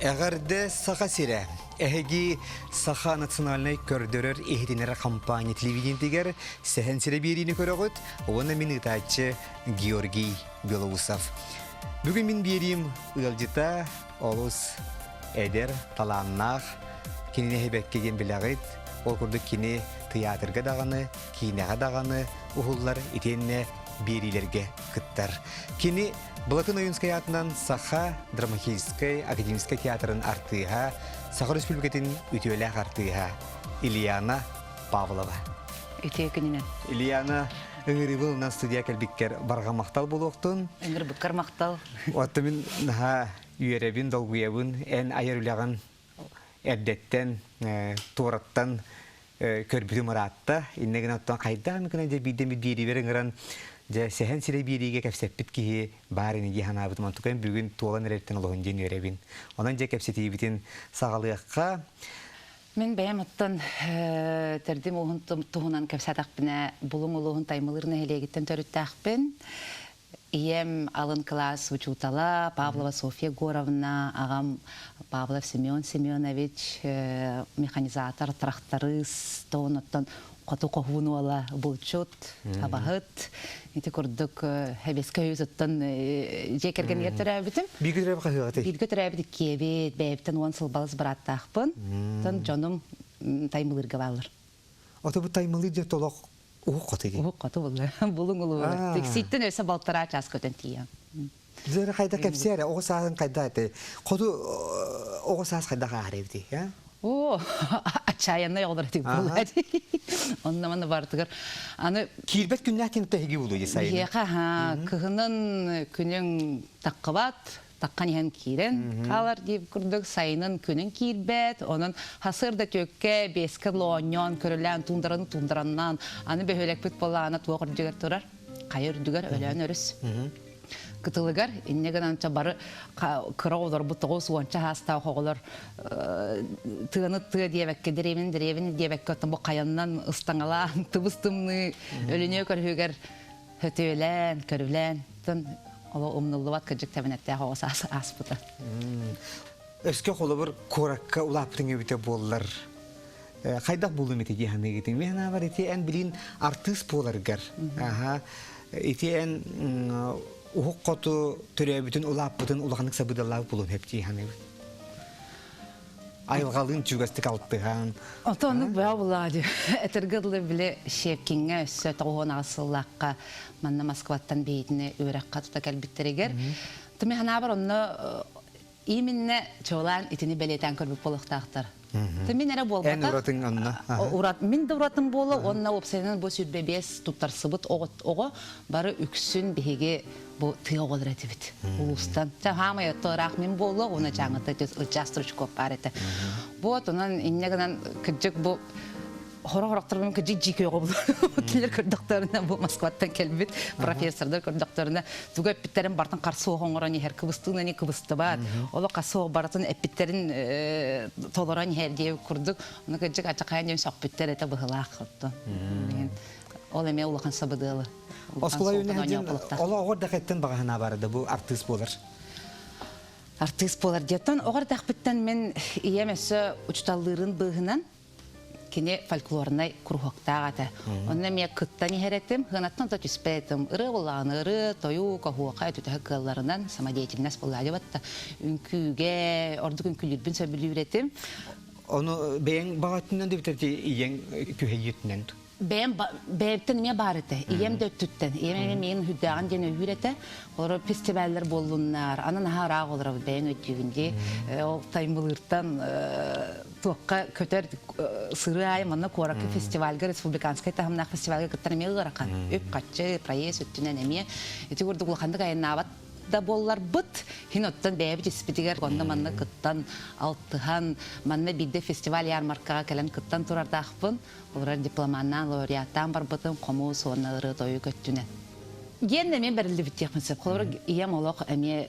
Эҕэрдэ Саха сирэ! Эһиги Саха национальнай көрдөрөр иһитинэр компания телевидениетигэр Сэһэн сирэ биэриини көрөҕүт уонна мин ыытааччы Георгий Белоусов. Бүгүн мин биэриим ыалдьыта олус эдэр, талааннаах, кинини эһибэккэ диэн билэҕит. Ол курдук кини тыйаатырга даҕаны, киинэҕэ даҕаны уһуллар итиэннэ биэриилэргэ кыттар. Кини Былатын Ойуунскай аатынан Саха драматическай академическай театрын артыыһа, Саха Республикатын үтүөлээх артыыһа Ильяна Павлова. Үтүө күнүнэн. Ильяна, ыҥырыыбын ылынан студия кэлбиккэр барҕа махтал буолуохтун. Ыҥырбыккар махтал. Оттон мин наһаа үөрэбин, долгуйабын. Эн айар үлэҕин эрдэттэн, туораттан көрбүтүм ыраатта. Иннэ гынан оттон хайдах эмэ гынан дьэ биирдэ эмит биэриибэр ыҥыран дьэ сэһэн сирэй биэриигэ кэпсэппит киһи баар ини дии санаабытым. Онтукайым бүгүн туолан эрэртэн олоһун диэн үөрэбин. Онон дьэ кэпсэтиибитин саҕалыахха. Мин бэйэм оттон төрдүм ууһун туһунан кэпсээтэхпинэ, Булуҥ улууһун Таймылыыр нэһилиэгиттэн төрүттээхпин. Ийэм алын кылаас учуутала Павлова Софья Егоровна, аҕам Павлов Семен Семенович, механизатор, тракторист, оттон хоту хоһуун уола булчут, табаһыт. Ити курдук эбэскэ өйүтүттэн дьиэ кэргэнигэр төрөөбүтүм. Бииргэ төрөөбүт хаһыаҕытый? Бииргэ төрөөбүт иккиэбит, бэйэбиттэн 10 сыл балыс бырааттаахпын. Оттон дьонум Таймылыырга бааллар. Ото бу Таймылыыр диэн толох Уһук хоту дии. Уһук хоту булла. Булуҥ улуура. Тиксииттэн өссө балтараа чаас көтөн тиийэм. Дьэ хайда кэпсиэ эрэ, оҕо сааһын хайда этэй? Хоту оҕо саас хайдах ааһар эбитий, а? Оо, отчаянный оҕолор этик буолла дии. Онно манна барытыгар аны Киирбэт күннээх ким тэһиги булуу дии сайынын. Биһиэхэ кыһынын күнүҥ таххыбат, таххан иһэн киирэн хаалар диир курдук сайынын күнүн киирбэт, онон хасыр да түөккэ биэскэ лоонньоон көрүлээн туундараны туундараннаан аны бөһүөлэкпит буоллаҕына туох үрдүгэр турар хайа үрдүгэр Өлөөн өрүс кытылыгар инньэ гынан бары кыра оҕолорбут 90-ча саастаах оҕолор тыаны тыа диэбэккэ дэриэбинэ дэриэбинэ диэбэккэ оттон бу хайаннан ыстаҥалаан тыбыс тымныы өлүнүө көрүһүгэр Хөтүөлээн, көрүлээн, тын оло умнуллубат кырдьык тэбэнэттээх оҕо саас ааспыта. Өскө холобур куоракка улааппытыҥ эбитэ буоллар, хайдах буллум ити дии саныыгытыҥ? Мин санаабар ити эн билин артыыс буоларгар, аха, ити эн уһук хоту төрөөбүтүн улааппытын улаханнык сабыдаллаах булуон сөп дии саныыбын. Айылҕалыын чугастык алтыһан. Ото оннук бөҕө буллаҕа дии. Этэргэ дылы били Щепкиҥҥэ өссө 98 сыллаахха манна Москваттан биһитини үөрэххэ тута кэлбиттэригэр. Тымы санаабар онно именно чуолаан итини бэлиэтээн көрбүт буолуохтаахтар. Мин эрэ буолбатах. Эн уратыҥ онно. Урат, мин да уратым буола уонна уопсайынан бу 25 туттарсыбыт оҕо бары үксүн биһиги бу тыа оҕолор этибит улуустан. Хаамай отто ыраах мин буолуо уонна дьааҥыта ылдьаа Стручков баар этэ. Вот онон инньэ гынан кырдьык бу хоро-хорохторбун кырдьык дьиикэй оҕо булар. Кинилэр көрдөхтөрүнэ бу Москваттан кэлбит профессордар көрдөхтөрүнэ тугу эппиттэрин бартын харсуох оҥорон иһэр кыбыстыын ани кыбыстыбат. Олох харсуох барытын эппиттэрин толорон иһэр диэбит курдук. Ону кырдьык ачакайан диэн сөхпүттэр этэ быһылаах. Ол эмиэ улахан сабыдыалы. Оскуола Оло оҕор дахеттен бағаһына барыда бу артыыс буолар. Артыыс буолар диэттэн оҕор дахпыттан мен ийэм өссө учуталлыырын быыһынан кини фольклорнай куруһуоктаах этэ. Онно эмиэ кыттан иһэр этим, хыанаттан да түспэт этим. Ырыа буллаҕына ырыа, тойук, оһуоха өтүтэ кыалларынан самодеятельность буллаадьы батта. Үҥкүүгэ, ордук үҥкүүлүүрбүн сөбүлүүр этим. Ону бэйэҥ баҕа өттүнэн да бүтэр ийэҥ күһэйиитинэн. Бэйэм бэйэбиттэн эмиэ баар этэ. Ийэм да өттүттэн. Ийэм эмиэ миигин үрдээҕин диэн өйүүр этэ. Олору фестиваллар буоллуннар. Аны наһаа ыраах олоробут бэйэҥ өйдүүгүн дии. Ол Таймылыыртан туохха көтөр сырыы аайы манна куоракка фестивальга республиканскай таһымнаах фестивальга кыттар эмиэ ыарахан. Үп-харчы, проезд өттүнэн эмиэ. Ити курдук улаханнык айаннаабат да буолларбыт, хин оттон бэйэбит испитигэр онно-манна кыттан, алтыһан, манна биирдэ фестиваль ярмаркаҕа кэлэн кыттан турардаахпын. Олорор дипломаннаан, лауреаттаан барбытым, хомус уонна ырыа-тойук өттүнэн. Диэн эмиэ бэриллибит диэхпин сөп. Холобур, ийэм олох эмиэ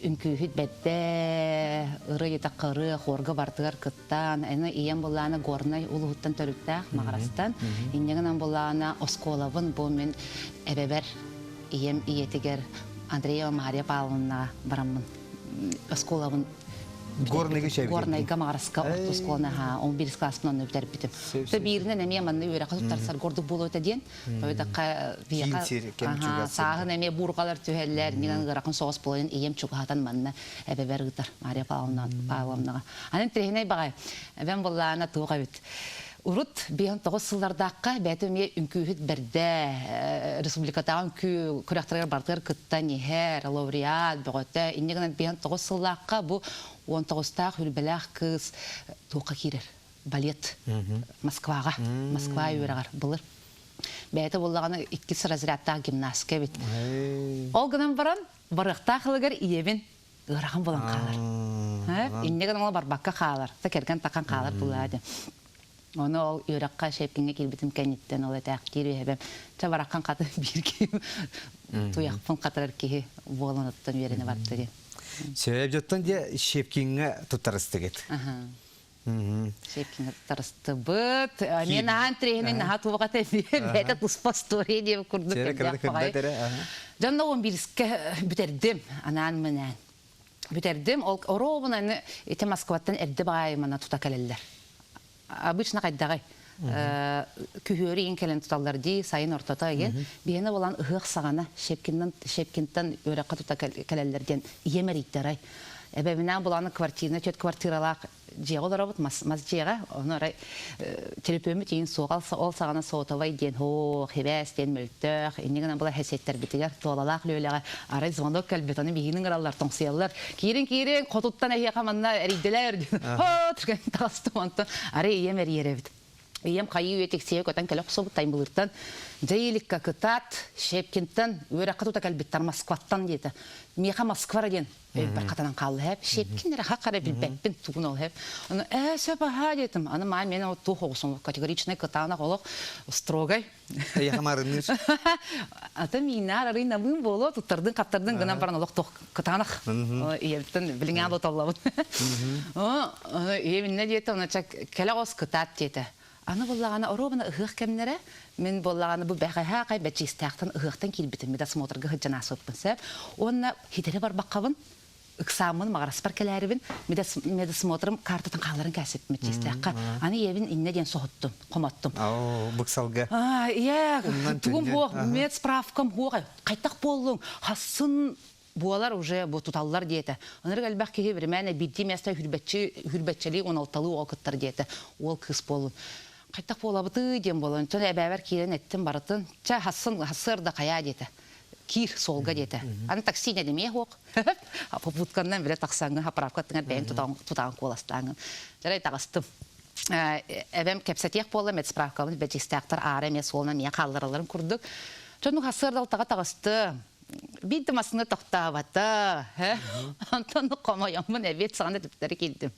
үҥкүүһүт бэрдэ, ырыа диэтэххэ ырыа, хуорга бартыгар кыттан, аны ийэм буллаана Горнай улууһуттан төрүттээх, Маҕарастан. Инньэ гынан буллаана оскуолабын бу мин эбэбэр, ийэм ийэтигэр Андреева Мария Павловнаҕа бараммын оскуолабын. Горныйга чэбитин. Горнайга Маҕараска орто оскуоланы аһаа, 11 класспын онно бүтэрбитим. То бииринэн эмиэ манна үөрэххэ туттарсарга ордук буолуо этэ диэн. Ойдохха Киин сир кэм чугас сааһын эмиэ буурҕалар түһэллэр, ниган ыарахан соҕус буолан ийэм чугаһатан манна эбэбэр ыытар Мария Павловна Павловнаҕа. Анан тириһинэй баҕай. Эбэм буллаана туох эбит. Урут 59 сыллардаахха бэйэтэ эмиэ үҥкүүһүт бэрдэ, республикатааҕы үҥкүү күрэхтэригэр барытыгар кыттан иһэр, лауреат бөҕөтө. Инньэ гынан 59 сыллаахха бу 19-таах үрбэлээх кыыс туохха киирэр? Балет. Москваҕа. Москва үөрэҕэр былыр. Бэйэтэ буоллаҕына иккис разрядтаах гимнастка эбит. Ол гынан баран барыахтаах ылыгар ийэбин ыарахан буолан хаалар. Инньэ гынан ол барбакка хаалар. Та кэргэн такан хаалар булаа диэн. Ону ол үөрэххэ Шепкиҥҥэ киирбитим кэнниттэн ол этээхтиир үһэбэм. Чэ бараххан хаты биир киһи туйахпын хатарар киһи буолан оттон үөрэнэ барда диэн. Сөп дьоттон дьэ Шепкиҥҥэ туттарыстыгыт. Шепкиҥҥэ туттарыстыбыт. Мен наһаа интириэһинэй наһаа туох этэ бэйэтэ туспа история диэбит курдук элбэх баҕайы. Дьонно он биирискэ бүтэрдим анаан-минээн. Бүтэрдим. Ол оруобуна аны ити Москваттан эрдэ баҕайы манна тута кэлэллэр. Обычно хайдаҕый? Күһүөрү иин кэлэн туталлар дии, сайын ортото игин. Биһиэнэ буолан ыһыах саҕана Шепкинтан Шепкинтан үөрэххэ тута кэлэллэр диэн ийэм эрийдэрэй. Эбэбинээн булааны квартирна түөрт квартиралаах дьиэҕэ олоробут, мас, мас дьиэҕэ. Ону арай төлөпүөммүт иин суох, ол саҕана сотовай диэн, һоо, хибээс диэн мөлтөх, инньэ гынан була хэсиэттэрбитигэр туолалаах лүөлэҕэ арай звонок кэлбит, ону биһигини ыҥыраллар, тоҥсуйаллар. Киирин, киирин, хотуттан эһиэхэ манна эрийдилэр диэн. Һоо, түргэн таҕыстым онтон. Арай ийэм эрийэр эбит. Ийэм хайыы үйэ тиксиэ көтөн кэлэ охсубут Таймылыыртан Дьайыликка кытаат, Шепкинтэн үөрэххэ тута кэлбиттэр Москваттан диэтэ. Миэхэ Москва диэн өйбөр хатанан хаалла хэп. Шепкин эрэ хак эрэ билбэппин тугун ол хэп. Аны ээ сөп аһаа диэтим. Аны маа мен ол туох оҕусун категоричный кытаанах олох строгай. Эйэхэ маарынныыр. Ата миинаар арый намыын буолуо туттардын хаптардын гынан баран олох туох кытаанах ийэбиттэн билиҥээ ботоллобун. Ийэм иннэ диэтэ, ону кэлэ оҕус кытаат диэтэ. Аны буллаҕына оруобуна ыһыах кэмнэрэ, мин буоллаҕына бу бэҕэһээ хай бэчиистээхтэн ыһыахтан киирбитим, медосмотрга сылдьан аасыппын сөп. Уонна хитэри барбаккабын, ыксааммын маҕараспар кэлээрибин медосмотрым картатын хаалларан кээсиппин чиистээххэ. Аны ийэбин иннэ диэн соһуттум, хомоттум. Оо, быксалга. Ийээ, тугум хуох, медсправкам хуох, хайтах буоллуҥ, хассын буолар уже бу туталлар диэтэ. Ынырык элбэх киһи биримээнэ биирдии место хүрбэччи хүрбэччэлии он алталыы оҕо кыттар диэтэ. Уол кыыс буоллун. Хайтах буолабытыы диэн буолан. Чон эбээбэр киирэн эттим барытын. Чэ хассын хассыар да хайаа диэтэ. Киир суолга диэтэ. Аны такси нэлимиэ хуох. Попутканнан биле тахсаҥҥын хаправкаттыҥар бэйэҥ тутаан куоластааҥҥын. Дьарай таҕыстым. Эбэм кэпсэтиэх буолла медсправкабын бэдьиистээхтэр аара эмиэ суолунан миэхэ хаалларалларын курдук. Дьонук хассыардалтаҕа таҕыстым. Биир да массыына тохтообото. Онтон хомойоммун эбиэт саҕана түптэри киирдим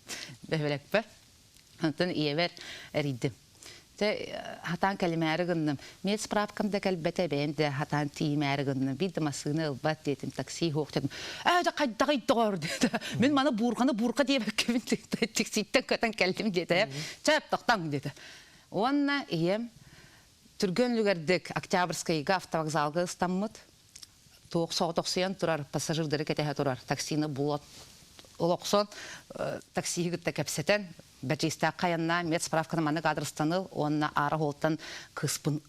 бөһүөлэкпэр. Онтон ийэбэр эрийдим. Дьэ, хатаан кэлимээри гынным. Медсправкам да кэлбэтэ, бэйэм да хатаан тиийимээри гынным. Биир да массыына ылбат диэтим, такси суох диэтим. Ээ, дьэ хайдаҕый доҕоор диэтэ. Мин маны буурҕаны буурҕа диэбэккэбин такситтан көтөн кэллим диэтэ. Чэ, тохтоҥ диэтэ. Уонна ийэм түргэн үлүгэрдик Октябрьскайга автовокзалга ыстаммыт. Туох соҕотохсуйан турар, пассажирдары кэтэһэ турар. Таксины булат олохсон таксиһы кытта кэпсэтэн, бэчиистээх хайаннаан медсправканы маннык адрыстаныл уонна аара уолтан кыыспын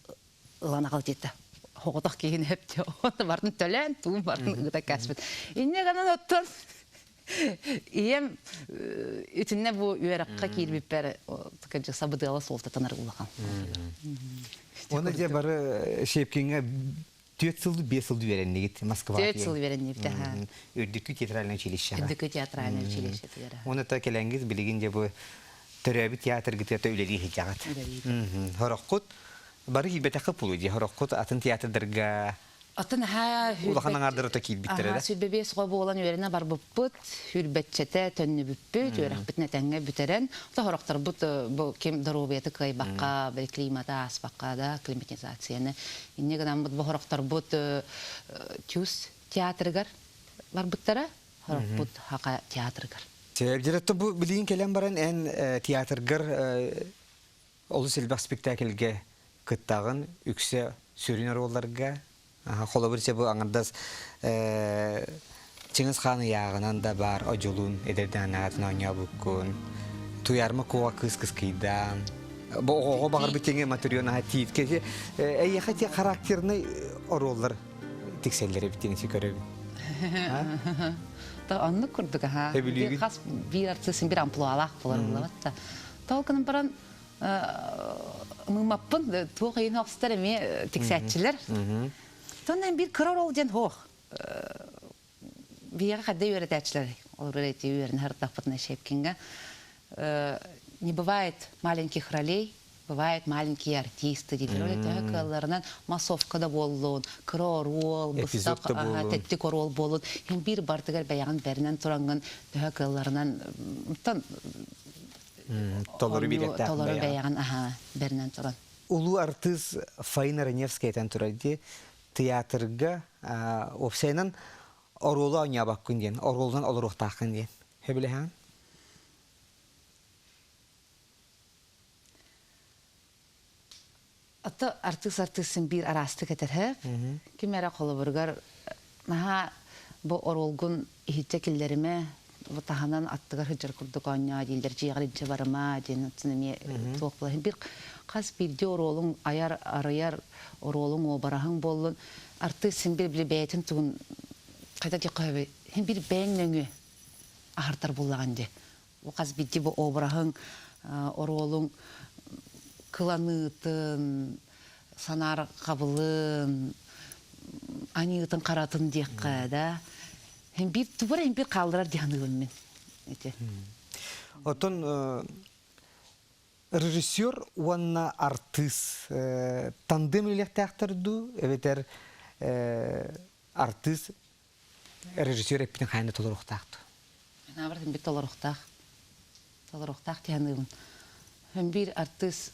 ылан аҕал диэтэ. Хоҕотох киһини эптэ уонна барын төлөөн, туун барын ыыта кээспит. Инньэ гынан оттон Ийэм итиннэ бу үөрэххэ киирбиппэр сабыдыала суолтатанар улахан. Уонна дьэ бары Шепкиҥҥэ түөрт сыл биэс сыл үөрэннигит Москва Түөрт сыл үөрэннибит аха. Үрдүкү театральное училище. Үрдүкү театральное училище Уонна та кэлэҥҥит билигин дьэ бу төрөөбүт театргытыгар үлэлии сылдьаҕыт. Хороххут бары киирбэтэххэ пулу дии хороххут атын театрдарга Атын аһаа улахан аҥаардара киирбиттэрэ да. 25 оҕо буолан үөрэнэ барбыппыт, сүүрбэччэтэ төннүбүппүт, үөрэхпитин этэҥҥэ бүтэрэн, хорохторбут бу ким доруобуйата кыайбакка, климата ааспакка да, климатизацияны. Инньэ гынаммыт бу хорохторбут ТЮЗ театрыгар барбыттара, хорохпут Хака театрыгар. Дьэ, бу билигин кэлэн баран эн театргар Олус элбэх спектакльгэ кыттаҕын, үксэ сүрүн оруолларга. Холобур, бу аҥардас Чыҥыс Хаан ыйааҕынан да баар одьулуун эдэрдээн аатын оонньообуккун. Туйаарма Куоҕа кыыс кыскыйдаан. Бу оҕоҕо баҕарбыт тиҥэ Матрёнаһа тиитке эйиэхэ те характерный оруоллар тиксэллэр эбит диэн көрөбүн. То оннук курдук аха. Хас биир артысын бир амплуалаах болар булабат Тол гынан баран мыымаппын туох ыйын охстар эмиэ тиксээччилэр. Тоннан бир кыра рол диэн хоох. Биһиэхэ хадда үөрэтээччилэр олорор эти үөрэнэ сырыттахпытына Щепкинга не бывает маленьких ролей, бывают маленькие артисты дииллэр. Ол төһө кыалларынан массовка да буоллун, кыра оруол, быстах тэттик оруол буоллун, һин биир бартыгар бэйэҕин бэринэн тураҥҥын төһө кыалларынан толору биэриэхтээх толору бэйэҕин аха бэринэн туран. Улуу артыыс Фаина Раневская этэн турар дии театрга уопсайынан оруолу оонньообоккун диэн, оруолунан олоруохтааххын диэн. Сөбүлэһэҕин? Ото артыыс артыысын биир араастык этэрһэп. Ким эрэ холобуругар наһаа бу оруолгун иһитчэ киллэримэ, бу таһынан аттыгар сылдьар курдук оонньоо дииллэр, дьиэҕэр илдьэ барыма диэн оттон эмиэ туох буолар. Бир хас биирдии оруолуҥ айар, арыйар оруолуҥ, уобараһыҥ буоллун, артыыс син бир били бэйэтин тугун хайда диэххэ сөбүй, син бир бэйэҥ нөҥүө аһардар буоллаҕын дии. Бу хас биирдии бу обраһыҥ, оруолуҥ кыланыытын, санаарҕабылын, аньыытын-харатын диэххэ да, һин биир тугу эрэ биир хаалларар дии саныыбын мин ити. Оттон режиссер уонна артыыс тандем үлэлиэхтээхтэр дуу эбэтэр артыыс режиссер эппитин хайан да толоруохтаах дуу? Наоборот, бит толоруохтаах. Толоруохтаах дии саныыбын. Биир артыыс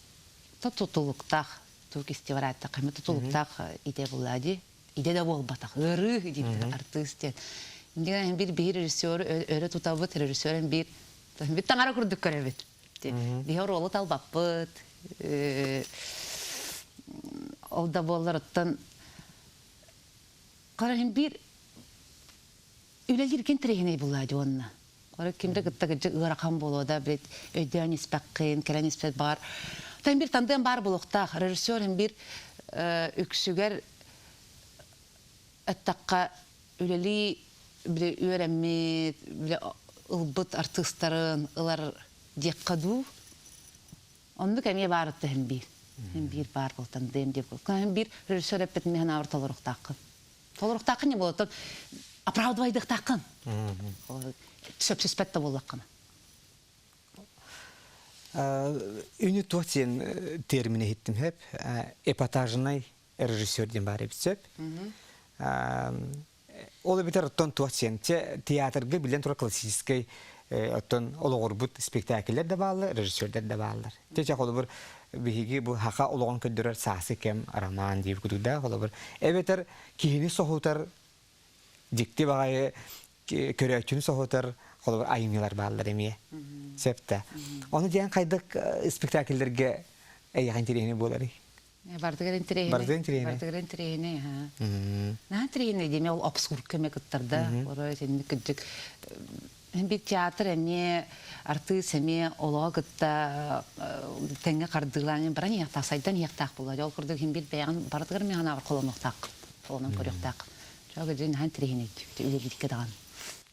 тутулуктаах тук истибарааттах эмэ тутулуктаах идэ булла дии. Идэ да буолбатах, ыарыы дииллэр артыыс диэн. Иннигэр биир биир режиссеру өрө тутабыт, режиссерын биир бит таҥара курдук көрөбүт. Биһи оруолу талбаппыт. Ол да буоллар оттон Карахин биир үлэлииргин интэриэһинэй булаа дии уонна. Коры кимде кытта кыдьык ыарахан буолуо да блядь өйдөөн испэккин, кэлэн испэт баар. Тан бир тандыан баар буолуохтаах. Режиссер бир үксүгэр эттэххэ үлэлии бile үөрэммит, бile ылбыт артыыстарын ылар диэххэ дуу. Оннук эмиэ баарытта иһин биир. Иһин биир баар буолтан дэм диэп Иһин биир режиссер эппитин миһэн аабыр толоруохтааххын. Толоруохтааххын не буолуттан оправдывайдыахтааххын. Сөпсүспэт да буоллаххына. Үнү туох диэн термин иһиттим хөп. Эпатажнай режиссер диэн баар эбит сөп. Ол эбэтэр оттон туох сиэн театрга билэн турар классическай оттон олоҕурбут спектакльлэр да бааллар, режиссердэр да бааллар. Чэ холобур биһиги бу хаха олоҕун көрдөрөр саасы кэм роман диир курдук да холобур эбэтэр киһини соһутар дьикти баҕайы көрөөччүнү соһутар холобур айымньылар бааллар эмиэ. Сөп да. Ону диэн хайдах спектакльлэргэ эйиэхэ интэриэһинэй буоларый? Бардыгар интэриэһинэй. Бардыгар интэриэһинэй. Бардыгар интэриэһинэй, аһа. Наһаа интэриэһинэй диэми ол абсурд көмө кыттарда. Орой итинник кырдьык бир театр эмиэ артыыс эмиэ олоҕо кытта тэҥҥэ хардыылаан баран иһиэхтээх, сайдан иһиэхтээх буолла. Ол курдук иһин бир бэйэҕин барытыгар эмиэ ханаабар холонуохтааххын, холонон көрүөхтааххын. Чоҕо дьин наһаа интэриэһинэй үлэлииргэ даҕаны.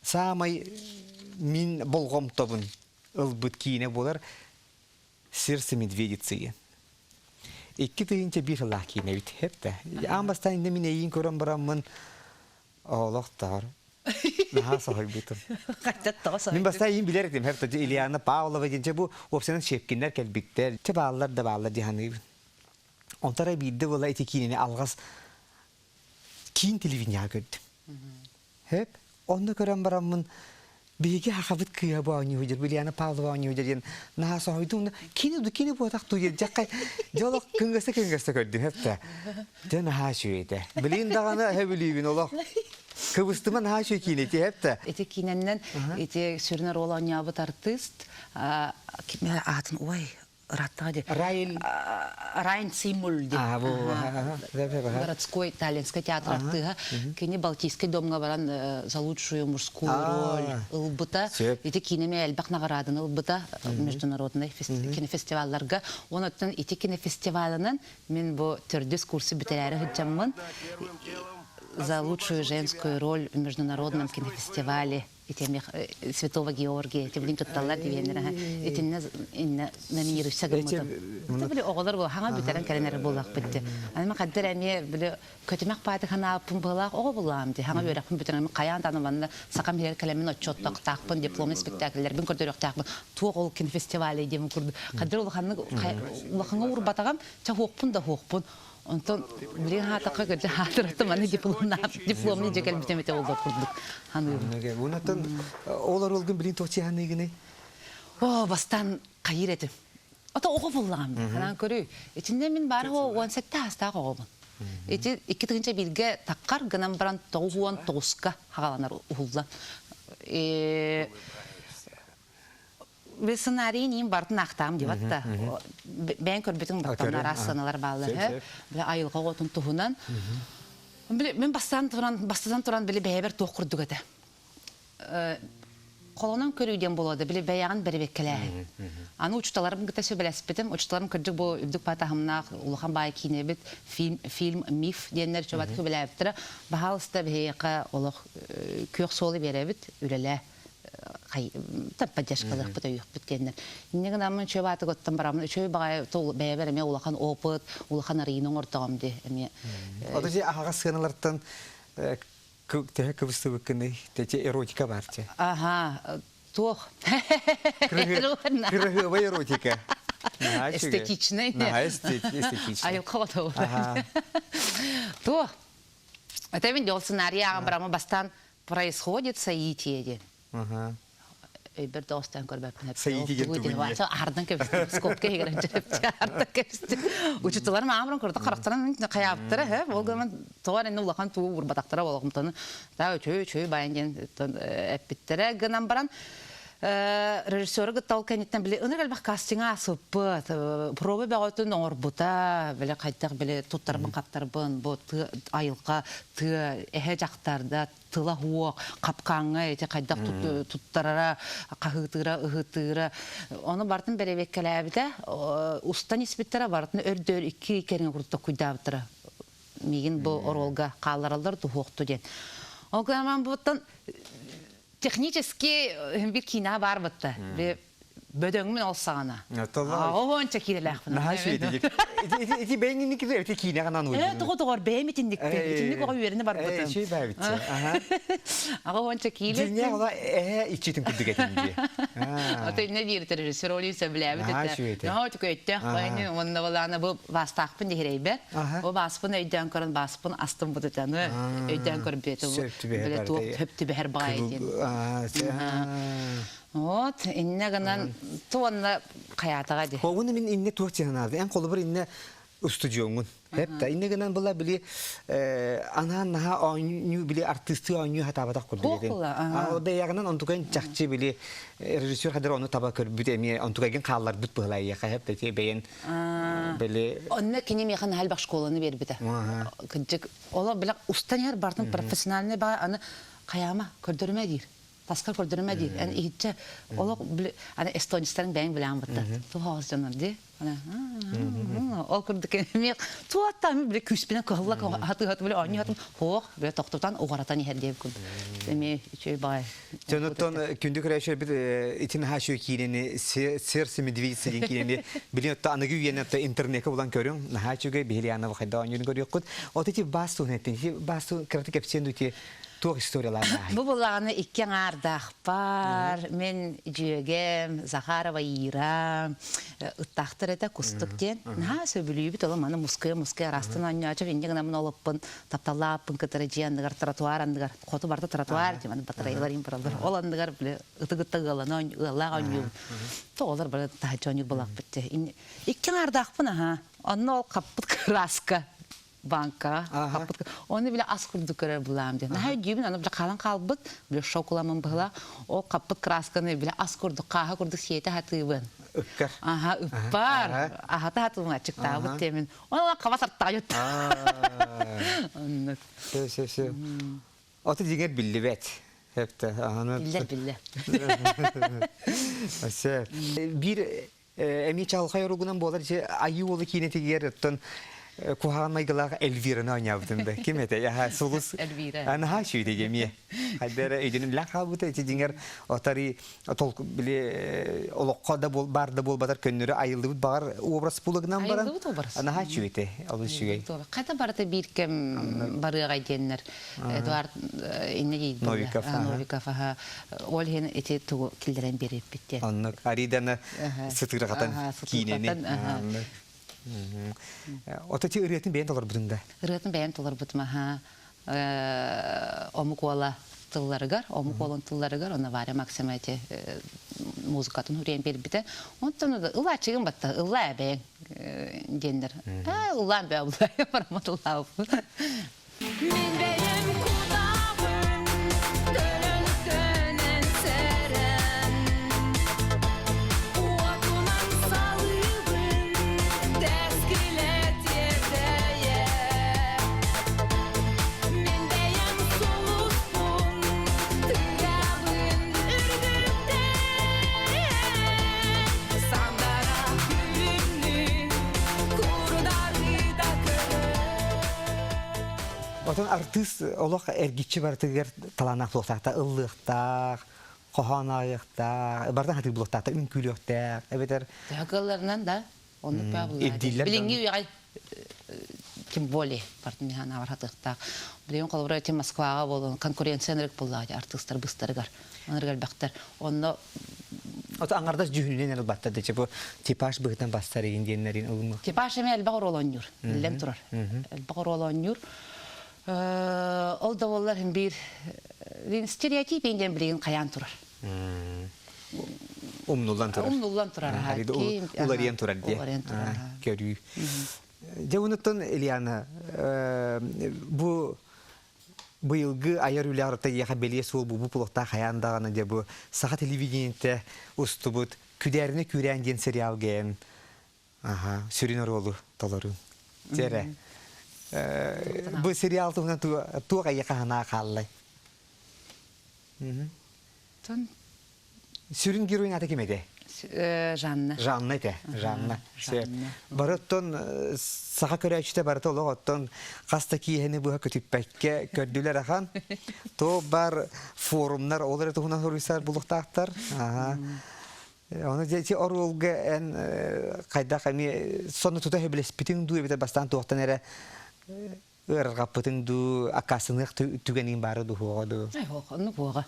Саамай мин болҕомтобун ылбыт киинэ буолар Сердце медведицы 2001 сыллаах киинэбит хэп да. Аан бастаан инде мин эйиин көрөн бараммын олох таар наһаа соһуйбутум. Мин бастаан эйиин билэр этим хэп да Ильяна Павлова диэн бу уопсайынан Щепкиннэр кэлбиттэр. Чэ бааллар да бааллар дии саныыбын. Онтон эрэ биирдэ буола ити киинэни алҕас киин телевидениеҕа көрдүм. Хөп, онно көрөн бараммын биһиги хахабыт кыыһа бу оонньуу дьэр, Ульяна Павлова оонньуу диэн наһаа соһуйдум. Кини ду кини буотах туу диэтэххэ, дьэ олох кыҥгаса кыҥгаса көрдүм хөп да. Дьэ наһаа үчүгэй этэ. Билигин даҕаны сөбүлүүбүн олох. Кыбыстыма наһаа үчүгэй киинэ ити хөп да. Ити киинэннэн ити сүрүн оруол оонньообут артыст ким аатын ой Ыраттаҕа дии. Райн Райн Симуль диэн. Городской Таллинский театр артыыһа. Кини Балтийский домҥа баран за лучшую мужскую роль ылбыта. Ити киинэми элбэх наҕарааданы ылбыта международный кинофестивалларга. Онон ити кинофестивалынан мин бу төрдүс курсу бүтэрээри сылдьаммын за лучшую женскую роль в международном кинофестивале ити Святого Георгия ити билин кытталлар диэннэр итиннэ иннэ номинируйса гыммытым. Били оҕолор бу хаҥа бүтэрэн кэлэн эрэ буоллахпыт ди. Аны мен хаддар эмиэ били көтүмэх пааты ханааппын быһылаах оҕо булаам ди. Хаҥа үөрэхпин бүтэрэн хайаан даҕаны манна сахам иһэр кэлэммин отчуоттахтаахпын дипломный спектакльлэрбин көрдөрүөхтээхпин туох ол кинофестивале диэн курдук. Хаддар улаханнык улахаҥа уурбатаҕым чэ хуохпун да хуохпун Онтон билигин хаатахха кырдьа хаатыраттым аны дипломнаах дипломный дьэ кэлбитим этэ ол курдук ханыыбын. Онтон ол оруолгун билин туох чиһаныыгыный? О, бастаан хайыр этим. Ото оҕо буллаҕым. Ханаан көрүй. Итиннэ мин баар 17 аастаах оҕобун. Ити 2001-гэ таккар гынан баран 99-ка хагаланар уһуллан. Сценарийын иин бартын ахтаам дебат да. Бэйэн көрбүтүҥ баттан араас сыаналар бааллар һэ. Бile айылҕа оҕотун туһунан. Бile мен бастаан туран бастатан туран били бэйэбэр туох курдук этэ. Холонон көрүү диэн буолуо да били бэйэҕин бэрэбиэккэлээһин. Аны учууталарым кытта сөбүлэспитим. Учууталарым кырдьык бу үрдүк таһымнаах улахан баай киинэбит фильм, фильм миф диэннэр чобат сөбүлээбиттэрэ. Баһаалыста биһиэхэ олох күөх суолу биэрэбит үлэлээ поддержкалыахпыт өйүөхпүт диэннэр. Инньэ гынаммын үчүгэй баатык оттон бараммын үчүгэй баҕайы бэйэбэр эмиэ улахан опыт, улахан арыйыыны оҥордоҕум дии эмиэ. Ото дьэ аһаҕас сыаналартан төһө кыбыстыбыккыный? Тэти эротика бар те. Аха, туох. Кырыһыабай эротика. Эстетичный. Эстетичный. Айылқа Туох. Это мен ол сценарий ааҕан бараммын бастаан происходит соитие диэн. Өйбөр доҕостон көрбөппүн. Соитие диэн тугуй Аһардан кэбистим. Скобка иһигэр аһардан кэбистим. Учууталларым аамрын көрдө харахтарын хайаабыттара һэ. Ол гынан тоҕо эрэ улахан туу уурбатахтара олоҕумтаны таа үчүгэй үчүгэй байан диэн эппиттэрэ гынан баран режиссеры кытта ол кэнниттэн били ыныр элбэх кастинга асыппыт проба бөҕөтүн оҥорбута били хайдах били туттарбын хаптарбын бу айылҕа тыа эһэ дьахтарда тыла суох хапкааҥҥа ити хайдах туттарара хаһыытыыра ыһыытыыра ону барытын бэрэбиэккэлээбитэ устан испиттэрэ барытын өрдөөр икки кэриҥэ курдук куйдаабыттара миигин бу оруолга хааллараллар туһуохту диэн ол гынан буттан технически бир киинэ баар бытта бөдөҥмүн ол саҕана. Оҕонча киирэлээхпин. Наһаа үчүгэй Ити бэйэҥ инникки эти киинэҕэ анаан Ээ, тоҕо тоҕор бэйэм итинникпин. Итинник оҕо үөрэнэ барбытым. Үчүгэй баабитчи. Аҕа уонча киилэ. Дьиҥнээх ола эһэ иччитин курдук этин дии. Ото инне диир режиссер Оли сөбүлээбит этэ. Наһаа үчүгэйтээх байны уонна балаана бу баастаахпын диһирэйбэт. Бу бааспын өйдөөн көрөн бааспын астым бутутаны өйдөөн көрбүөтэ бу. Биле туох хөп түбэһэр баай диэн. Вот, инне гынан туонна хаятаға ди. Хоғуны мин инне туох тиһанаарды. Эн холобур инне устудьуоҥҥун. Хепта инне гынан була били анаан наһаа оонньуу били артыыстыы оонньуу хатаабатах курдук этин. Бэйэҕинэн онтукайын чахчы били режиссер хадыр ону таба көрбүт эмиэ онтукайгын хаалларбыт быһылайыаха хепта ти бэйэн били Онно кини миэхэ наһаа элбэх школаны биэрбитэ. Кырдьык, оло билэ устан иһэр бартын профессиональный баҕа аны хайаама көрдөрүмэ диир. Таска көрдөрүмэ диир. Эн иһитчэ олох аны эстонецтарын бэйэҥ билэҕин бытта. Туһаҕас дьоннор дии. Ол курдук эмиэ туоттаами биле күүспүнэн кыһылла хатыһат биле оонньуу хатым хоох биле тохтотан уҕаратан иһэр диэбит курдук. Эмиэ үчүгэй баҕай. Дьонуттан күндү көрөөччүлэрбит итин хаачыы киинэни сердце медведицы диэн киинэни билин отто аныгы үйэни отто интернекка булан көрүҥ наһаа үчүгэй биһиги Янова хайда оонньуурун көрүөххүт. От ити баас туһун эттин. Ити баас туһун кыратык кэпсиэн дуу туох историялаах Бу булааны икки аҥаардаахпар мин дьүөгэм Захарова Ира ыттаахтар этэ кустук диэн наһаа сөбүлүүбүт олом аны мускуйа-мускуйа араастан оонньоочу инньэ гынаммын олоппун тапталлааппын кытары дьиэ анныгар тротуар анныгар хоту барда тротуар диэн батарейалар им бараллар ол анныгар били ытыгытта ыаллана ыаллаах оонньуубут тоҕолор бары таһыччы оонньуур буолаахпыт дии икки аҥаардаахпын аһаа онно ол хаппыт кырааска банкаҕа хаппыт Оны бile ас курдук көрөр булаам диэн. Наһаа өйдүүбүн, аны бile хаалан хаалбыт, бile шок ыламмын быһыла. Ол хаппыт красканы бile ас курдук, хааһы курдук сиэтэ хатыыбын. Ыккар. Аха, ыппар. Ахата хатылын аччыктаабыт диэмин. Онон хаба сартаайыт. Оннук. Все, все, все. Ото дьиҥэр биллибэт. Хэпте. Биллэр биллэ. Өссө биир эмиэ чалхай оругунан буолар же айыы уолу киинэтигэр оттон куһаҕан майгылаах Эльвираны оонньообутун да ким этэй аха сулус Эльвира наһаа үчүгэй эмиэ хайда эрэ өйдөнүм билэн хаалбыта ити дьиҥэр отари толку били олоххо да баар да буолбатар көннөрү айыллыбыт баҕар образ пулыгынан баран айыллыбыт образ наһаа үчүгэй этэ олус үчүгэй хайда барыта биир кэм барыаҕай диэннэр Эдуард инне диир Новиков Новиков аха ол иһин ити тугу киллэрэн биэриппит диэн оннук Ариданы сытыырҕатан киинэни Ото ти ырыатын бэйэн толорбутуҥ да? Ырыатын бэйэм толорбутум аха омук уола тылларыгар, омук уолун тылларыгар, онно Варя Максима эти музыкатын уруйан биэрбитэ. Онтон ылааччыгын батта, ыллаа бэйэҥ диэннэр. Аа, ыллаан бээ булай, барамат ыллаабыппын. Мин бэйэм кутабын, төлөн-төнөн сэрэн, уотунан салыыбын, тэскилэ тиэтэйэ. Мин бэйэм сулуспун, тыгабын үрдүктэн, сандара күлүмнүү, курдары да көрөр. Отон артыыс олох эргиччи барытыгар талааннаах туохтаахта ыллыахтаах, хоһоон ааҕыахтаах, барытын хатыы булуохтаахта, үҥкүүлүөхтээх, эбэтэр Төһө кыалларынан да оннук баа буллаа. Ирдииллэр Билиҥҥи үйэҕэ тем более партнерханаабар хатыахтаах. Билигин холобура ити Москваҕа буолан конкуренция ынырык буллаа артыыстар быстарыгар ынырык элбэхтэр. Онно Ото аҥардас дьүһүнүнэн ылбаттар да бу типаж быһытан бастар игин диэннэрин ылымы. Типаж эмэ элбэх оруол оонньуур, биллэн турар. Элбэх оруол оонньуур. Ол да буоллар биир стереотип диэн билигин хайаан турар. Умнуллан турар. Умнуллан турар. Уларыйан турар диye. Уларыйан турар. Көрүү. Дьэ онуттан Ильяна бу быйылгы айар үлэ арыта ийэхэ бэлиэ суол бу пулуохтаах хайаан даҕаны дьэ бу саха телевидениетэ устубут Күдээринэ күүрээн диэн сериалга эн аха сүрүн оруолу толоруу. Дьэрэ. Бу сериал туһунан туох эйиэхэ санаа хааллай? Тон Сүрүн геройун ата ким этэ? Жанна. Жанна этэ. Жанна. Бары оттон саха көрөөччүтэ барыта олох оттон хас да киэһэни быһа көтүппэккэ көрдүлэр ахан. То бар форумнар ол эрэ туһунан суруйсар булуктаахтар. Ону дьэ оруолга эн хайдах эмиэ сонно тута сөбүлэспитиҥ дуу эбэтэр бастаан туохтан эрэ ыарырҕаппытыҥ дуу, аккаастаныах түгэниҥ баара дуу, дуу? Оннук буоҕа.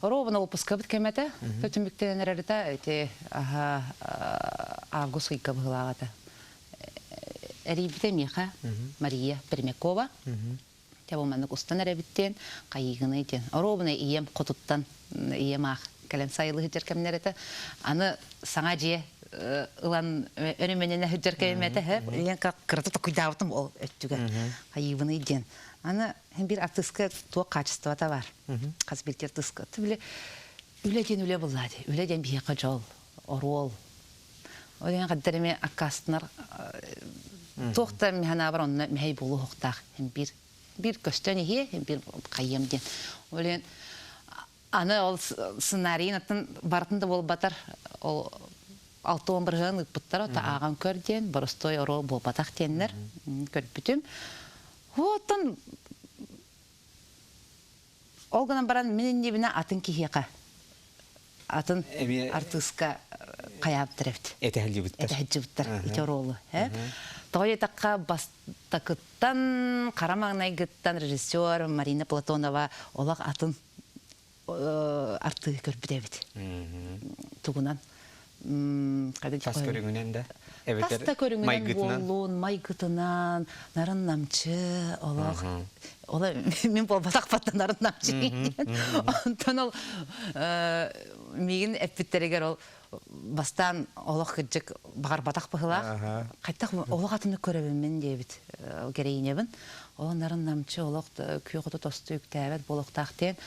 Оруобуна выпускабыт кэмэтэ, түмүктэнэн эрэритэ ити аха август ыйга быһылааҕата. Эрийбитэ миэхэ Мария Пермякова. Те бу маннык устан эрэбиттиэн, хайыыгыный диэн. Оруобуна ийэм хотуттан ийэм аах кэлэн сайылыы сылдьар кэмнэр этэ. Аны саҥа дьиэ ылан өрөмүөннэнэ сылдьар кэмим этэ. Ийэм кырата токуйдаабытым ол өттүгэр. Хайыыбыный диэн. Аны биир артыыска туох хаачыстыбата бар. Хас биирдии артыыска. Били үлэ диэн үлэ буллаа дии. Үлэ диэн биһиэхэ дьол, оруол. Ол иһин хаддар эмиэ аккаастанар туох да миһанаабар онно мэһэй буолуохтаах. Биир биир көстөн иһиэ, биир хайыам диэн. Ол иһин Аны ол сценарийын атын барытын да буолбатар ол 60% ыыппыттар ото ааҕан көр диэн боростуой оруол буолбатах диэннэр көрбүтүм. Оттон ол гынан баран мин иннибинэ атын киһиэхэ атын артыыска хайаабыттар эбит. Этэһэлдьибиттэр. Этэһэлдьибиттэр ити оруолу. Тоҕо диэтэххэ бастакыттан хара маҥнайгыттан режиссер Марина Платонова олох атын артыыһы көрбүт эбит. Тугунан Тас көрүҥүнэн да? Тас да көрүҥүнэн буоллун, майгытынан, нарын намчы, олох Ола мин буолбатахпаттан нарын намчы диэн. Онтон ол миигин эппиттэригэр ол бастаан олох кырдьык баҕарбатах быһылаах. Хайтах олох атыны көрөбүн мин диэбит героинябын. Ол нарын намчы олох күөх оту тосту үктээбэт буолуохтаах диэн.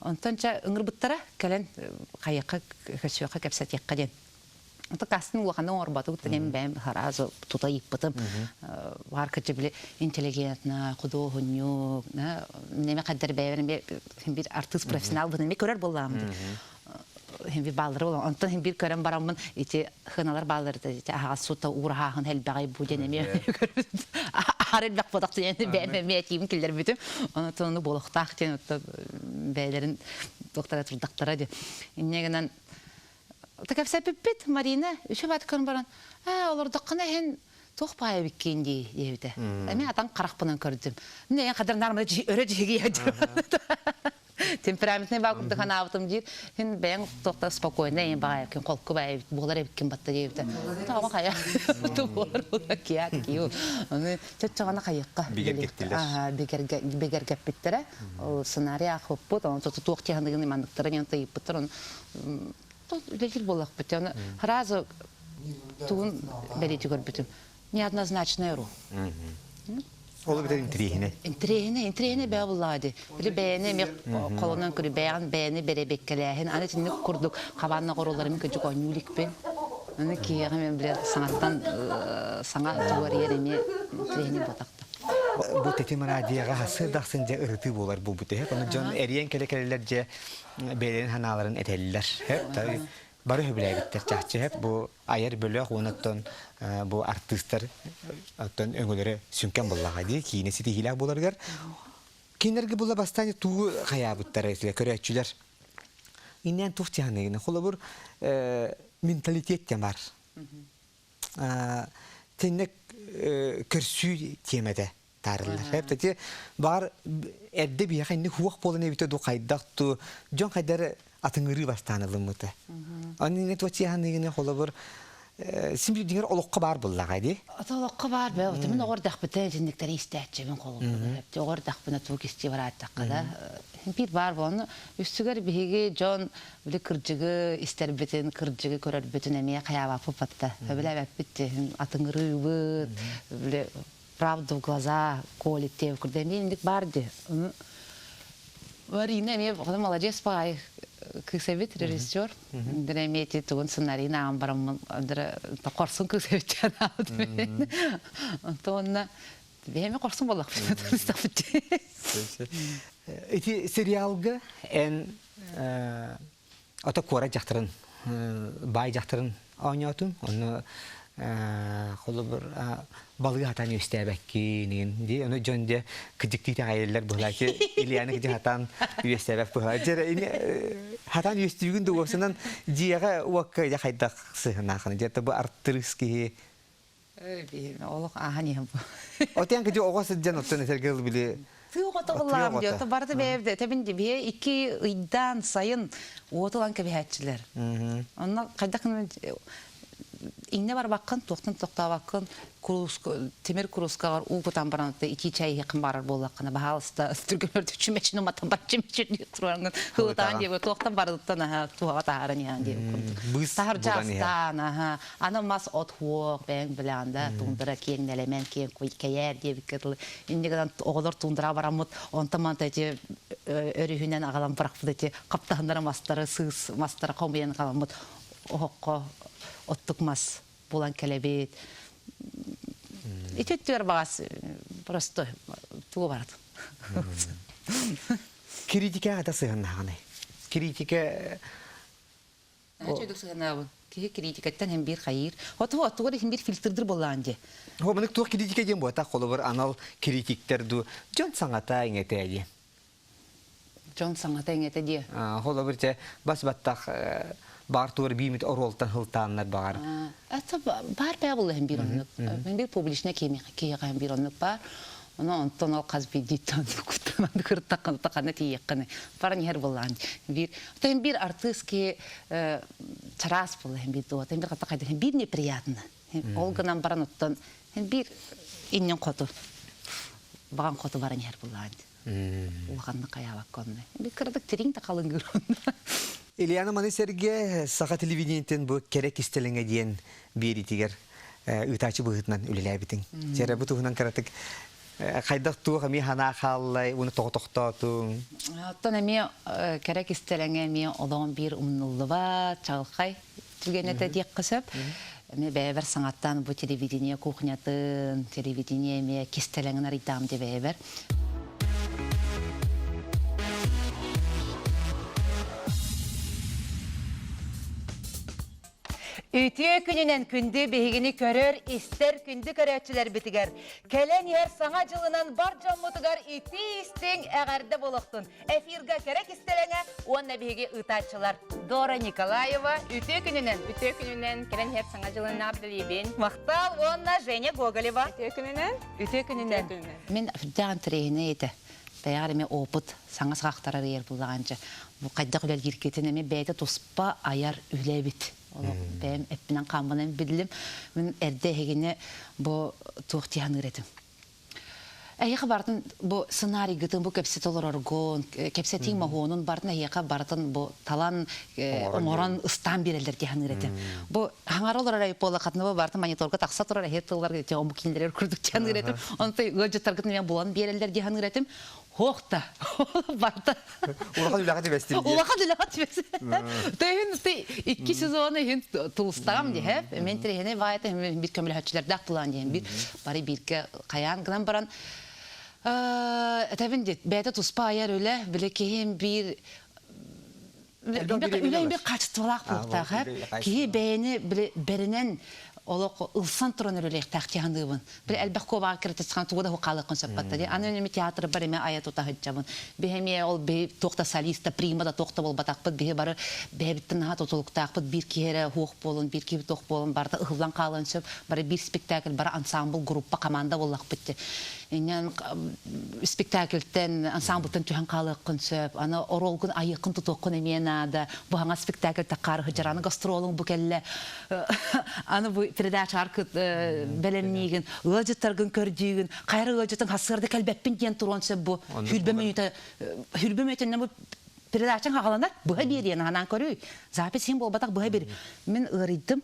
Онтон ча ыҥырбыттара кэлэн хайыахха көсүөххэ кэпсэтиэххэ диэн. Ото кастинг улаханы оҥорботук тэнем бэйэм сразу тута ыйыппытым. Баар кырдьы били интеллигентна, худуоһунньук, неме хаддар бэйэбин бир артыыс профессионал быһын эми көрөр буоллаҕым дии. Хин бир бааллары буолан, онтон хин бир көрөн бараммын ити хыналар бааллары ити аһаҕас сута уураһааһын элбэҕэй бу диэн эмиэ көрбүт. Ахар элбэх буолах диэн бэйэм эмиэ этиибин киллэрбитим. Онтон ону буолуохтаах диэн бэйэлэрин туохтара турдахтара дии. Инньэ гынан Кэпсэппиппит Марина үчүгэй баат көрөн баран, ээ олордоххуна иһин туох баай эбиккин дии диэбитэ. Эмиэ атан харахпынан көрдүм. Мин эйэн хадыр наармана өрө дьиһигийэ Темпераментный баа курдук анаабытым диир. Хин бэйэҥ туохта спокойно эйэн баҕай эбиккин, холку баай эбит, буолар эбиккин батта диэбитэ. Тоҕо хайа буолар буолар кият киу. Аны чоччоҕоно хайыкка. Бигэргэттилэр. Бигэргэппиттэрэ. Сценарий аахпыппыт, оны туох тиһаныгын манныктара диэн тыйыппыттар. Оны үлэлиир буоллахпыт. Оны сразу тугун бэлиэтии көрбүтүм. Неоднозначная роль. Ол эбэтэр интириэһинэй. Интириэһинэй, интириэһинэй бэйэ буллаҕа дии. Били бэйэни эмиэ холонон көрүү, бэйэҕин бэйэни бэрэбиэккэлээһин. Аны итинник курдук хабаанна оҕорулларым кырдьык оонньуу иликпин. Аны киһиэхэ мен били саҥаттан саҥа тугу эрийэр эмиэ интириэһинэй буолтахта. Бу тэтим радиоҕа сарсыарда ахсын дьэ ырытыы буолар буолбут эһэ. Ону дьон эрийэн кэлэ-кэлэлэр дьэ бэйэлэрин санааларын этэллэр. Бары сөбүлээбиттэр чахчы һэп бу айар бөлөх уонна оттон бу артыыстар оттон өҥөлөрө сүҥкэн буоллаҕа дии киинэ ситиһиилээх буоларыгар кинилэргэ була бастаан тугу хайаабыттара көрөөччүлэр иннээн туох тиһаныгына холобур менталитет диэн бар тинник көрсүү тиэмэтэ таарыллар. Эптати баар эрдэ биһиэхэ инник хуох буолан эбитэ ду хайдах ту дьон хайдар атыҥырыы бастаан ылыммыта. Аны инне туочиһаныгыны холобур син бир дигер олоххо баар буллаҕа ди. Ата олоххо баар бэ отумун оҕор дахпыта итинниктери истээччибин холобур. Оҕор дахпына тугу кистии барааттахха да биир баар буолан үстүгэр биһиги дьон били кырдьыгы истэрбитин, кырдьыгы көрөрбүтүн эмиэ хайаабаппыт батта. Сөбүлээбэппит атыҥырыыбыт, били правду в глаза колет диэбит курдук эмиэ инник баар дии. Марина эмиэ молодец баҕайы кыыс эбит режиссер. Дра эмиэ ити тугун сценарийын ааҕан бараммын хорсун кыыс эбит диэн аабытым. Онтон бэйэм хорсун буоллахпын. Ити сериалга эн ото куорат дьахтарын баай дьахтарын оонньоотун онно холобур балыгы хатаан үөстээбэккин дии ону дьон дьэ кыдьыктыы итэҕэйэллэр быһылаачы Ильяны кыдьы хатаан үөстээбэк быһылаа дьэ хатаан үөстүүгүн да уопсанан дьиэҕэ уокка дьэ хайдах сыһынаахын дьэ бу артыыс киһи Олох ааһан иһэн бу. Отен кыдьы оҕо сылдьан оттон этэргэ били Тыы оҕото ыллаам диye. Барыта бэйэбде тэбин бие икки ыйдаан сайын уот ылан кэбиһээччилэр. Онно хайдах иҥнэ барбаккын, туохтан тохтообаккын, тимир куруускаҕар уу кутан баран итии чай иһиэххин баарар буоллаххына, баһаалыста түргэнэр чүмэчини уматан бар чүмэчини тураҥҥын хылытаан диэбит туохтан барытыттан аһа туһаҕа таһааран иһэн диэбит курдук. Быыс Таһырдьа астаан аһа Аны мас от хуох бэйэҥ билэҕин да туундара киэҥ нэлэмэн киэҥ кэйээр диэбиккэ дылы инньэ гынан оҕолор туундара бараммыт онтон манта ити өрүһүнэн аҕалан бырахпыт ити хаптаһыннара мастары сыыс мастары хомуйан халаммыт оһоххо оттук мас булан кэлэбит ити өттүгэр баҕас просто тугу барат Критика ата сыһыннаҕыный критика Наһаа сыһынаабын. Киһи критикаттан һин биир хайыыр. Оту оттугар иһин биир фильтрдыр буоллаан дии. Хо мынык туох критика диэн буота холобур анал критиктер ду дьон саҥата иҥэтэ диэн. Дьон саҥата иҥэтэ диэ. Холобур те бас баттах баар туор биимит оруолтан хылтааннар баҕар. Это баар баа буолла һин биир оннук. Һин биир публичный киһиэхэ һин биир оннук баар. Ону онтон ол хас биирдииттэн куттанан кыртаххына тахана тиийиэххинэ баран иһэр буоллаан биир оттон биир артыыс киһи чараас буолла биир дуота биир хата хайда биир неприятно ол гынан баран оттон биир иннин хоту баҕан хоту баран иһэр буоллаан улаханнык хайаабакка онно биир кыратык тириҥ да халыҥгыр Ильяна маны сэргэ саха телевидениетин бу кэрэ кистэлэҥэ диэн биэриитигэр ыытааччы быһыытынан үлэлээбитиҥ. Чэрэ бу туһунан кыратык хайдах туох эмиэ санаа хааллай, уну тоҕо тохтоотуҥ? Оттон эмиэ кэрэ кистэлэҥэ эмиэ олоҕун биир умнуллубат, чаҕылхай. түгэн этэ диэххэ сөп. Эмиэ бэйэбэр саҥаттан бу телевидение кухнятын, телевидение эмиэ кистэлэҥин арыйдаам дии бэйэбэр. Үтүө күнүнэн күндү биһигини көрөр, истэр күндү көрөөччүлэрбитигэр кэлэн иһэр Саҥа дьылынан бар дьоммутугар итии-истиҥ эҕэрдэ буолуохтун! Эфирга кэрэ кистэлэҥэ уонна биһиги ыытааччылар Дора Николаева үтүө күнүнэн! Үтүө күнүнэн кэлэн иһэр Саҥа дьылынан эҕэрдэлиибин! Махтал уонна Женя Гоголева. Үтүө күнүнэн! Үтүө күнүнэн! Мин үрдээх интэриэһинэй этэ. Бэйэҕэр эмиэ опыт, саҥа саҕахтар арыйар буллаҕанча. Бу хайдах үлэлииргитин эмиэ бэйэтэ туспа айар үлэ эбит. Олох бэйэм эппинэн-хааммынан биллим. Мин эрдэ эһигини бу туох дии саныыр этим. Эһиэхэ барытын бу сценарийгытын бу кэпсэтэ олороргун, кэпсэтииҥ моһуонун барытын эһиэхэ барытын бу талан оҥорон ыстаан биэрэллэр дии саныыр этим. Бу хаҥара олорор айпола хатына бу барытын мониторга тахса турар эһиэ тыллар омук кинилэрэр курдук дии саныыр этим. Онтон ыалдьыттаргытын эмиэ булан биэрэллэр дии саныыр этим. Хоох да барыта Улахан үлэҕэ түбэстим диye. Улахан үлэҕэ түбэстим. Төһүн икки сезону иһин тулустаҕым диһэ. Мен тириһини баайта бир көмөлөһөччүлэрдээх булан диэн бир бары бииргэ хайаан гынан баран этэбин дит бэйэтэ туспа айар үлэ били киһим биир үлэ бир качестволаах буолуохтаах киһи бэйэни били бэринэн олох ылсан туран үлэлиэхтээх дии Били элбэх куобаҕа киритисхан тугу да хаалыаххын сөп батта дии. Аны эми театрбар эми айа тута сылдьабын. Биһи эмиэ ол биһи туох да солист прима да туох да буолбатахпыт. Биһи бары бэйэбиттэн наһаа тутулуктаахпыт. Биир киһи эрэ хуох буолун, биир киһи туох буолун барыта ыһыллан хаалыан сөп. Бары биир спектакль, бары ансамбль, группа, команда буоллахпыт дии. Инньэн спектакльтэн, ансамбльтан түһэн хаалыаххын сөп. Аны оруолгун айыаххын тутуоххун эмиэ наада. Бу хаҥас спектакль таххаары сылдьар. Аны гастролуҥ бу кэллэ. Аны бу передачаҕар бэлэмниигин, ыалдьыттаргын көрдүүгүн, хайа ыалдьытыҥ хассыарда кэлбэппин диэн туруон сөп бу. Хүрбэ мүнүүтэ хүрбэ мүнүүтэннэн бу передачаҥ хаҕаланар, быһа биэриэн анаан көрүй. Запись син буолбатах быһа биэр. Мин ыарыйдым.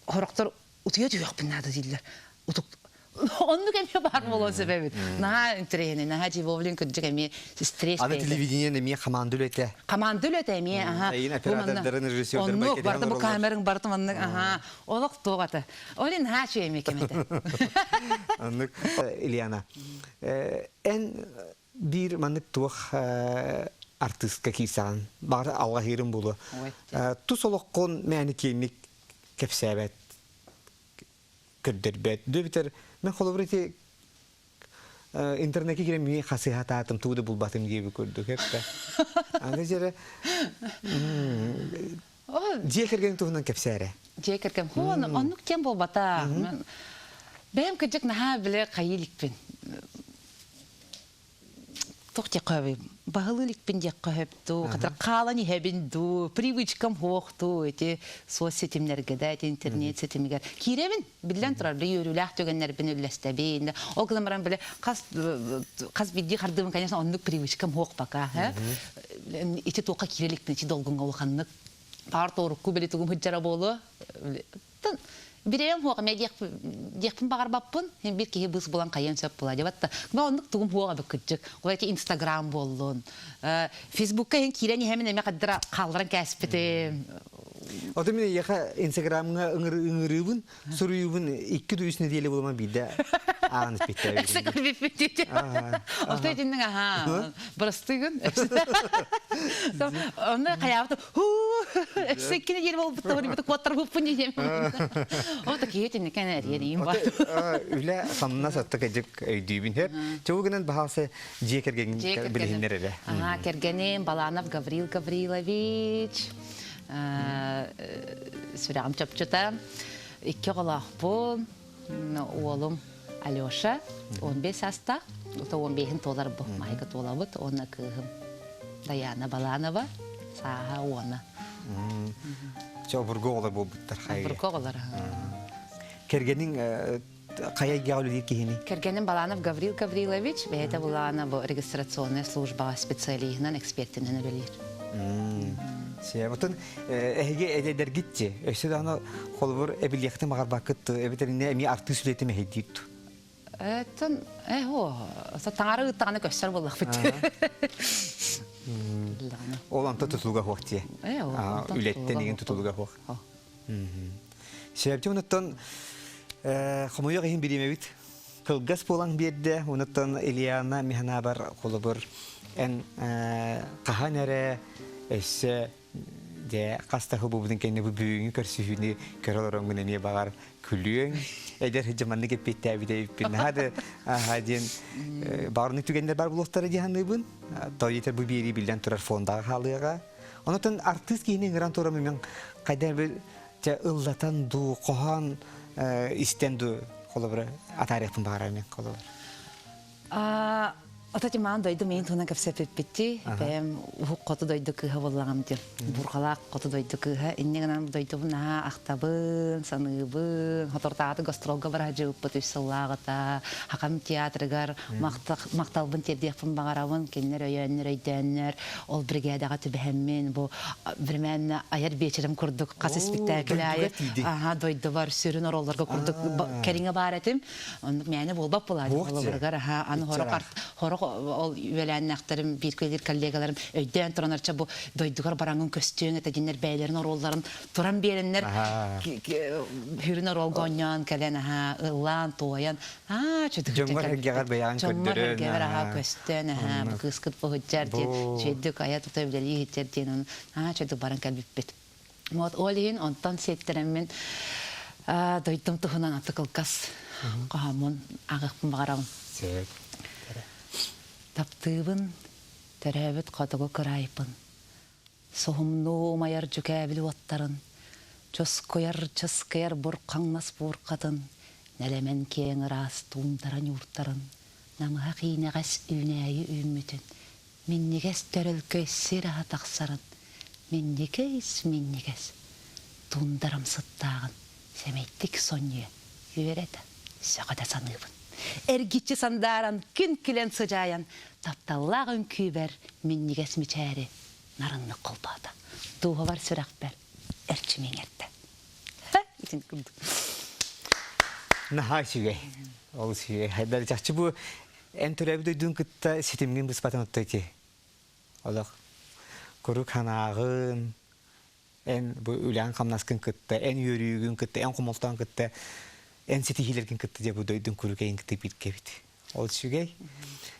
Хорохтор утуйа түһүөхпүн наада дииллэр. Утук Оннук эмиэ баар буолуон сөп эбит. Наһаа интэриэһинэй, наһаа дьиво, блин, кырдьык эмиэ стресс Аны телевидение эмиэ хамаанда үлэтэ. Хамаанда үлэтэ эмиэ, аха. Эйин оператордарын, режиссердарын Оннук, барыта бу камераҥ барыта маннык, аха. Олох туох ата. Ол иһин наһаа үчүгэй эмиэ кэм этэ. Оннук, Ильяна, эн биир маннык туох артыыска киирсэҕин, баҕар алҕаһыырым буолуо. Тус олоххун мээнэ киэҥник кэпсээбэт көрдөрбөт. Дө мен холобур ити интернетке киирэн мии хасыһатаатым тугу да булбатым диэби көрдүк эппэ. Аны дьэрэ дьиэ кэргэн туһунан кэпсээрэ. Дьиэ кэргэн хуон оннук тем буолбата. Бэйэм кырдьык наһаа биле хайыы иликпин. Туох диэххэ баһылыы иликпин диэххэ сөп дуу, хатыр хаалан иһэбин дуу, привычкам суох дуу ити соцсетимнэргэ да, ити интернет ситимигэр киирэбин, биллэн турар, били үөрүүлээх түгэннэрбин үллэстэбин. Ол гынан баран били хас хас биирдии хардыыбын, конечно, оннук привычкам суох пока. Ити туохха киирэ иликпин, ити долгуҥҥа улаханнык паар тоорукку били тугум сылдьара буолуо. Бирэйэм хуох эмиэ диэхпин баҕарбаппын. Биир киһи быыс булан хайыан сөп була дебатта. Но оннук тугум хуох эбит кырдьык. Ол эти Инстаграм буоллун. Фейсбукка иһин киирэн иһэмин эмиэ хаддара хаалларан кээспитим. Ото мин эйиэхэ Инстаграмҥа ыҥырыыбын, суруйуубун икки да үс нэдиэлэ буолуман биирдэ ааҕан испиттээбитим. Эссе көрбүппүт. Ото итинниҥ аха. Бырастыгын. Онно хайаабыт Өссө иккини диэри буолбуттар, бу куоттарбыппын диэн. Ол да киһи итинникэн эрийэн бар. Үлэ хамнас атта кэдьик өйдүүбүн хеп. Чугу гынан баһаалса дьиэ кэргэҥин билиһиннэр эрэ. Ага, кэргэним Баланов Гаврил Гаврилович. Сүрэҕим чопчута. Икки оҕолоохпун. Уолум Алеша 15 саастаах, ото 15-ин туолар бу майга туолабыт, уонна кыыһым Даяна Баланова сааһа уона. Чэ, обургу оҕолор буолбуттар хайа. Обургу оҕолор. Кэргэниҥ хайа эйгэҕэ үлэлиир киһини? Кэргэним Баланов Гаврил Гаврилович, бэйэтэ булаана бу регистрационная службаҕа специалиһынан, экспертинэн үлэлиир. Отон эһиги эдэргит дии. Өссө даҕаны холобур эбилиэхтин баҕарбаккыт эбэтэр эмиэ артыыс үлэтин мэһэйдиир дуу? Оттон э таҥара ыыттаҕына көстөр буоллахпыт. Ол онто тутулуга хуох дии. Үлэттэн игин тутулуга хуох. Сөптү онуттан хомойуох иһин бириэмэбит кылгас буолан биэрдэ. Онуттан Ильяна Миханабар холобур эн хаһан эрэ өссө дьэ хас да хубубутун кэннэ бу бүгүҥҥү көрсүһүүнү көрө олороҥҥун эмиэ баҕар күлүөҥ эдэр сылдьан маннык эппиэттээбит эбиппин наһаа да аха диэн баҕар түгэннэр бар буолуохтара дии саныыбын тоҕо бу биэрии биллэн турар фондаҕа хаалыаҕа онотон артыыс киһини ыҥыран туран мен хайда бир чэ ыллатан дуу хоһоон истэн дуу холобура атаарыахпын баҕарар мен холобур Ото тимаан дойду миин туһунан кэпсэппиппитти. Бэйэм уһук хоту дойду кыыһа буоллаҕым диэн. Бурҕалаах хоту дойду кыыһа. Инньэ гынан дойдубун наһаа ахтабын, саныыбын. Хотортааты гастролга бара сылдьыбыппыт үс сыллааҕыта. Хакам театрыгар махталбын тиэрдиэхпин баҕарабын. Кинилэр өйөөннөр, өйдөөннөр. Ол бригадаҕа түбэһэммин бу временно айар биэчэрим курдук хас испиктээкил аайы аха дойдубар сүрүн оруолларга курдук кэриҥэ баар этим. Оннук мээнэ буолбат буолааччы холобуругар аха аны хорох хорох ол үөлээннэхтэрим биир кэлиир коллегаларым өйдөөн туранарча бу дойдугар бараҥын көстүөҥ этэ диннэр бэйэлэрин оруолларын туран биэрэннэр хүрүн оруолга оонньоон кэлэн аха ыллаан туойан аа чөдүк дьоҥҥор эргэҕэр бэйэҕин дьоҥҥор эргэҕэр аха көстөн аха бу кыыскыт бу диэн үчүгэйдик айа тута үлэлии иһиттэр диэн ону аа чөдүк баран кэлбиппит Вот ол иһин онтон сиэттэрэммин дойдум туһунан аты кылгас хоһооммун ааҕыахпын баҕарабын. Сөп. Таптыыбын төрөөбүт хотугу кыраайбын. Суһумнуу умайар дьүкээбил уоттарын, чускуйар чыскыйар бурхаҥнас буурхатын, нэлэмэн киэҥ ыраас туундара ньууртарын, намыһах иинэҕэс үүнээйи үүммүтүн, Минньигэс төрөлкөй сир аһа тахсарын, минньигэс минньигэс туундарам сыттааҕын сэмэйдик сонньуйа үөрэ да, сөҕө да саныыбын. Эргиччи сандааран, күн күлэн сыдьаайан, тапталлаах үҥкүүбэр минньигэс мичээри нарыннык холбоото. Дууһабар сүрэхпэр эрчим иҥэрдэ. Итин курдук. Наһаа үчүгэй. Ол үчүгэй. Хайдах чахчы бу Эн төрөөбүт дойдуҥ кытта ситимҥин быспатын отто ити. Олох куруук санааҕын, эн бу үлэҕин-хамнаскын кытта, эн үөрүүгүн кытта, эн хомолтоон кытта, эн ситиһиилэргин кытта дьэ бу дойдуҥ куруук эйин кытта бииргэ эбит. Ол үчүгэй.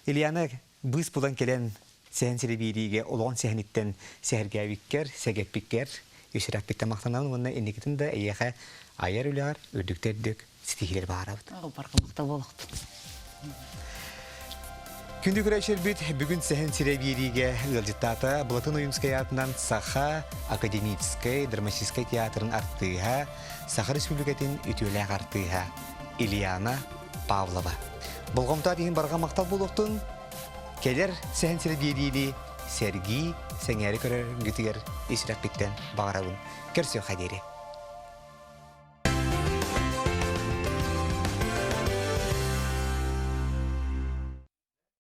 Ильяна быыс булан кэлэн сэһэн сири биэриигэ олоҕун сэһэниттэн сэһэргээбиккэр, сэгэппиккэр үсүрэппиттэн махтанабын уонна инникитин да эйиэхэ айар үлэҕэр үрдүктэ үрдүк ситиһиилэр баарабыт. Барҕа махтал буолуохтун. Күндү көрөөччүлэрбит бүгүн сэһэн сирэ биэриигэ ыалдьыттаата Былатын Ойуунскай аатынан Саха академическай драматическай театрын артыыһа, Саха Республикатын үтүөлээх артыыһа Ильяна Павлова. Болҕомтоот иһин барҕа махтал буолуохтун. Кэлэр сэһэн сирэ биэриини сэргии, сэҥээри көрөргүтүгэр ис сүрэхпиттэн баҕарабын. Көрсүөххэ диэри.